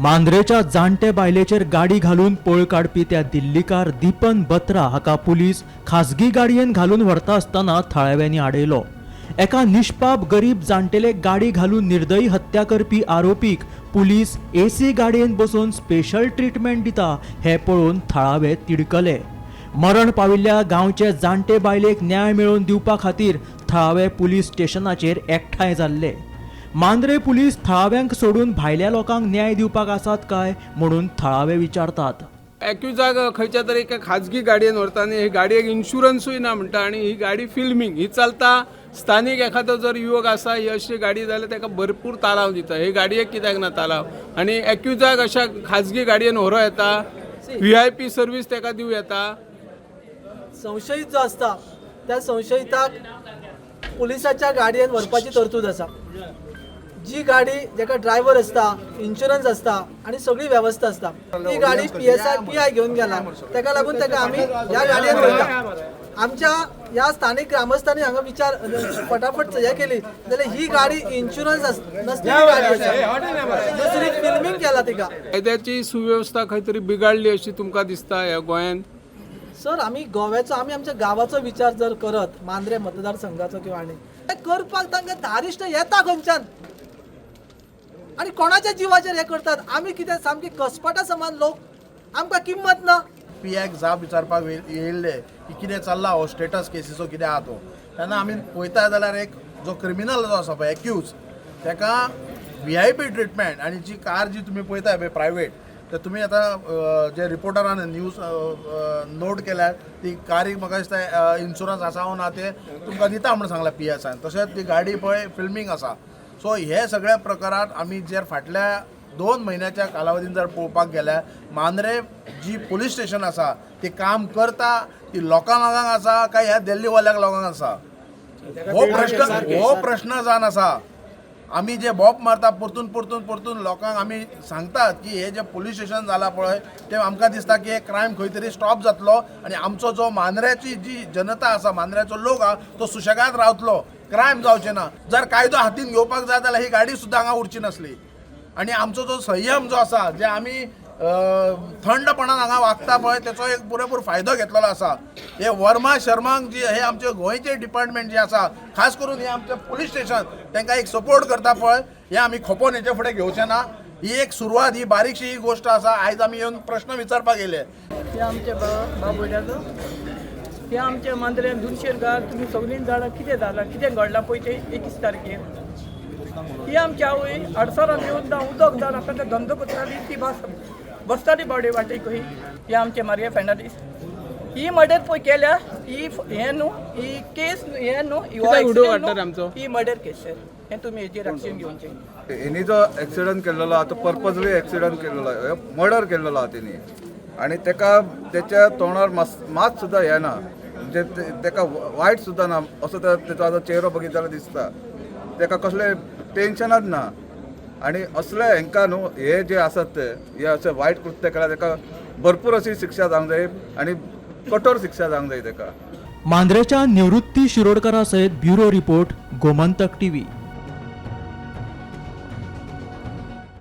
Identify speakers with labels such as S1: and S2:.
S1: मांद्रेच्या जाणटे बायलेचेर गाडी घालून पळ काडपी त्या दिल्लीकार दीपन बत्रा हाका पुलीस खाजगी गाडयेन घालून व्हरता आसतना थळाव्यांनी आडयलो. एका निष्पाप गरीब जाणटेले गाडी घालून निर्दयी हत्या करपी आरोपीक पुलीस एसी गाडयेन बसोवन स्पेशल ट्रिटमेंट दिता हें पळोवन थळावे तिडकले. मरण पाविल्ल्या गांवचे जाणटे बायलेक न्याय मेळोवन दिवपा खातीर थळावे पुलीस स्टेशनाचेर एकठांय जाल्ले. मांद्रे पुलीस थळाव्यांक सोडून भायल्या लोकांक न्याय दिवपाक आसात काय म्हणून थळावे विचारतात.
S2: एक्युजाक खंयच्या तरी एका खाजगी गाडयेन व्हरता आनी हे गाडयेक इन्शुरन्सूय ना म्हणटा आनी ही गाडी फिल्मींग ही चलता. स्थानीक एखादो जर युवक आसा ही अशी गाडी जाल्यार ताका भरपूर तालाव दिता. हे गाडयेक कित्याक ना तालाव? आनी एक्युजाक अशा खाजगी गाडयेन व्हरूं येता, व्हीआयपी सर्वीस ताका दिवं येता.
S3: संशयीत जो आसता त्या संशयिताक पुलिसाच्या गाडयेन व्हरपाची तरतूद आसा. जी गाडी जेका ड्रायव्हर आसता, इन्शुरन्स आसता आनी सगळी वेवस्था आसता, ती गाडी पीएसआय पीआय घेवन गेला, ताका लागून ताका आमी ह्या गाडयेन वयता. आमच्या ह्या स्थानीक ग्रामस्थांनी हांगा विचार फटाफट हे केली जाल्यार ही गाडी इन्शुरन्स नसलेली गाडी आसा. दुसरी फिल्मींग केला तिका.
S2: कायद्याची सुवेवस्था खंय तरी बिगाडली अशी तुमकां दिसता ह्या गोंयांत?
S3: सर, आमी गोव्याचो, आमी आमच्या गांवाचो विचार जर करत, मांद्रे मतदारसंघाचो किंवा आनी ते करपाक तांकां धारिश्ट येता खंयच्यान आनी कोणाच्या जिवाचेर हे करतात. आमी कितें सामकी कसपाटा समान लोक, आमकां किंमत ना.
S4: पीआयक जाप विचारपाक येयल्ले की कितें चल्ला हो स्टेटस केसीचो कितें आहा तो, तेन्ना आमी पळयता जाल्यार एक जो क्रिमिनल जो आसा पळय एक्यूज, तेका व्हीआयपी ट्रिटमेंट आनी जी कार जी तुमी पळयता पळय प्रायवेट, तर तुमी आतां जे रिपोर्टरान न्यूज नोट केल्या ती कारीक म्हाका दिसता इन्शुरन्स आसा वो ना ते तुमकां दिता म्हूण सांगलां पीएसान. तशेंच ती गाडी पळय फिल्मींग आसा. सो हे सगळ्या प्रकारात आमी जर फाटल्या 2 म्हयन्याच्या कालावधीन जर पळोवपाक गेल्यार मांद्रे जी पुलीस स्टेशन आसा ती काम करता ती लोकांक लोकांक आसा काय ह्या दिल्लीवाल्याक लोकांक आसा, हो प्रश्न जावन आसा. आमी जे बोप मारता परतून परतून परतून लोकांक आमी सांगतात की हे जे पुलीस स्टेशन जाला पळय ते आमकां दिसता की हे क्रायम खंय तरी स्टॉप जातलो आनी आमचो जो मांद्र्याची जी जनता आसा, मांद्र्याचो लोक आहा तो सुशेगाद रावतलो, क्रायम जावचें ना. जर कायदो हातीन घेवपाक जाय जाल्यार ही गाडी सुद्दां हांगा उरची नासली. आनी आमचो जो संयम जो आसा, जे आमी थंडपणान हांगा वागता पळय तेचो एक पुरेपूर फायदो घेतलेलो आसा. हे वर्मा शर्मांक जी हे आमचे गोंयचे डिपार्टमेंट जे आसा, खास करून हे आमचे पुलीस स्टेशन तांकां एक सपोर्ट करता पळय, हे आमी खोपोन हेचे फुडें घेवचे ना. ही एक सुरवात, ही बारीकशी ही गोश्ट आसा. आयज आमी येवन प्रश्न विचारपाक येयले.
S5: ते आमचे बाबुल्याचो, ते आमच्या मांद्र्यान दुनशेर घाल तुमी सगळीं जाणां कितें जालां कितें घडलां पळय तें 21 तारखेर ही आमची आवय आडसरान येवन उदक जावन आपल्या धंदो करताली, ती बसताली बावडे वाटेक. ही आमचे मारिया फर्नांडीस ही मर्डर पळय केल्या. ही हें न्हू, ही केस हें न्हू, ही मर्डर केस सर. हें तुमी हेजेर एक्शन घेवचें.
S6: हेनी जो एक्सिडंट केल्लो आहा तो पर्पजली एक्सिडंट केल्लो आहा, मर्डर केल्लो आहा तेणी. आनी तेका तेच्या तोंडार मात सुद्दां येना, म्हणजे तेका वायट सुद्दां ना असो तेचो आतां चेहरो बघित जाल्यार दिसता तेका कसलें टेन्शनच ना. आनी असले हेंकां न्हू हे जे आसात ते हे अशें वायट कृत्य केल्यार तेका भरपूर अशी शिक्षा जावंक जाय आनी कठोर शिक्षा जावंक जाय तेका.
S1: मांद्रेच्या निवृत्ती शिरोडकरा सयत ब्युरो रिपोर्ट, गोमंतक टीव्ही.